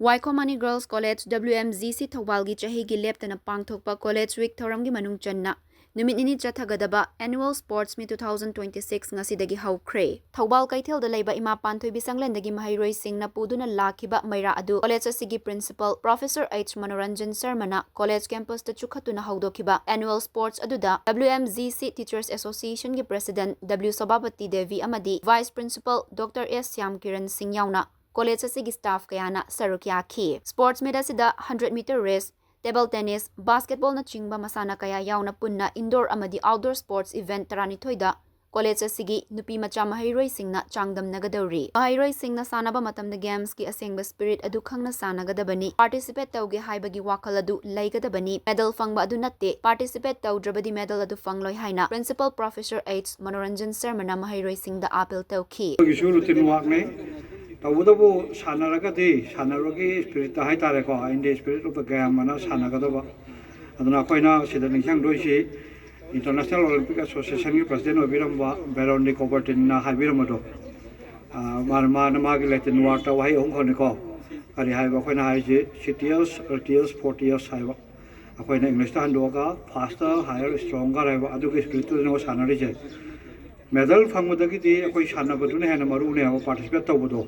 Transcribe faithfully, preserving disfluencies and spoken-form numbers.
ꯋꯥꯏꯈꯣꯝ Mani Girls College W M G C ꯊꯧꯕꯥꯜꯒꯤ ꯆꯍꯤꯒꯤ ꯂꯦꯞꯇꯅ ꯄꯥꯡꯊꯣꯛꯄ College Week ꯊꯧꯔꯝꯒꯤ ꯃꯅꯨꯡ ꯆꯟꯅ ꯅꯨꯃꯤꯠ ꯅꯤꯅꯤ ꯆꯠꯊꯒꯗꯕ Annual Sports Meet two thousand twenty-six ꯉꯁꯤꯗꯒꯤ ꯍꯧꯈ꯭ꯔꯦ꯫ ꯊꯧꯕꯥꯜ ꯀꯩꯊꯦꯜꯗ ꯂꯩꯕ ꯏꯃꯥ ꯄꯥꯟꯊꯣꯏꯕꯤ ꯁꯪꯂꯦꯟꯗꯒꯤ ꯃꯍꯩꯔꯣꯏꯁꯤꯡꯅ ꯄꯨꯗꯨꯅ ꯂꯥꯛꯈꯤꯕ ꯃꯩꯔꯥ ꯑꯗꯨ college ꯑꯁꯤꯒꯤ Principal Professor H Manoranjan ꯁꯔꯃꯅ college campus ꯇ ꯆꯨꯞꯈꯠꯇꯨꯅ ꯍꯧꯗꯣꯛꯈꯤꯕ Annual Sports ꯑꯗꯨꯗ W M G C Teachers Association ꯒꯤ President W ꯁꯣꯚꯥꯄꯇꯤ ꯗꯦꯕꯤ ꯑꯃꯗꯤ Vice Principal Doctor S Shyam Kiran ꯁꯤꯡ ꯌꯥꯎꯅ college ꯑꯁꯤꯒꯤ staff ꯀꯌꯥꯅ ꯁꯔꯨꯛ ꯌꯥꯈꯤ꯫ Sports meet ꯑꯁꯤꯗ hundred meter race, table tennis, basketball ꯅꯆꯤꯡꯕ ꯃꯁꯥꯟꯅ ꯀꯌꯥ ꯌꯥꯎꯅ ꯄꯨꯟꯅ indoor ꯑꯃꯗꯤ outdoor sports event ꯇꯔꯥꯅꯤꯊꯣꯏꯗ college ꯑꯁꯤꯒꯤ ꯅꯨꯄꯤ ꯃꯆꯥ ꯃꯍꯩꯔꯣꯏꯁꯤꯡꯅ ꯆꯥꯡꯗꯝꯅꯒꯗꯧꯔꯤ꯫ ꯃꯍꯩꯔꯣꯏꯁꯤꯡꯅ ꯁꯥꯟꯅꯕ ꯃꯇꯝꯗ games ꯀꯤ ꯑꯁꯦꯡꯕ spirit ꯑꯗꯨ ꯈꯪꯅ ꯁꯥꯟꯅꯒꯗꯕꯅꯤ꯫ Participate ꯇꯧꯒꯦ ꯍꯥꯏꯕꯒꯤ ꯋꯥꯈꯜ ꯑꯗꯨ ꯂꯩꯒꯗꯕꯅꯤ꯫ Medal ꯐꯪꯕ ꯑꯗꯨ ꯅꯠꯇꯦ, participate ꯇꯧꯗ꯭ꯔꯕꯗꯤ medal ꯑꯗꯨ ꯐꯪꯂꯣꯏ ꯍꯥꯏꯅ Principal Professor H ꯃꯅꯣꯔꯟꯖꯟ ꯁꯔꯃꯅ ꯃꯍꯩꯔꯣꯏꯁꯤꯡꯗ appeal ꯇꯧꯈꯤ꯫ ꯑꯩꯈꯣꯏꯒꯤꯁꯨ routine work ꯅꯤ꯫ ꯇꯧꯕꯇꯕꯨ ꯁꯥꯟꯅꯔꯒꯗꯤ ꯁꯥꯟꯅꯕꯒꯤ spirit ꯇ ꯍꯥꯏꯇꯥꯔꯦꯀꯣ, in the spirit of the game ꯑꯅ ꯁꯥꯟꯅꯒꯗꯕ꯫ ꯑꯗꯨꯅ ꯑꯩꯈꯣꯏꯅ ꯁꯤꯗ ꯅꯤꯡꯁꯤꯡꯗꯣꯏꯁꯤ International Olympic Association ꯒꯤ President ꯑꯣꯏꯕꯤꯔꯝꯕ Baron de Coubertin ꯅ ꯍꯥꯏꯕꯤꯔꯝꯕꯗꯣ, ꯑ, ꯃꯥꯅ, ꯃꯥꯅ ꯃꯥꯒꯤ Latin word ꯇ ꯋꯥꯍꯩ ꯑꯍꯨꯝ ꯈꯛꯅꯤꯀꯣ꯫ ꯀꯔꯤ ꯍꯥꯏꯕ? ꯑꯩꯈꯣꯏꯅ ꯍꯥꯏꯔꯤꯁꯤ Citius, Retius, Fortius ꯍꯥꯏꯕ꯫ ꯑꯩꯈꯣꯏꯅ English ꯇ ꯍꯟꯗꯣꯛꯑꯒ faster, higher, stronger ꯍꯥꯏꯕ ꯑꯗꯨꯒꯤ spirit ꯇꯨꯗꯅꯦꯕ ꯁꯥꯟꯅꯔꯤꯁꯦ꯫ Medal ꯐꯪꯕꯗꯒꯤꯗꯤ ꯑꯩꯈꯣꯏ ꯁꯥꯟꯅꯕꯗꯨꯅ ꯍꯦꯟꯅ ꯃꯔꯨꯅꯦꯕ, participate ꯇꯧꯕꯗꯣ꯫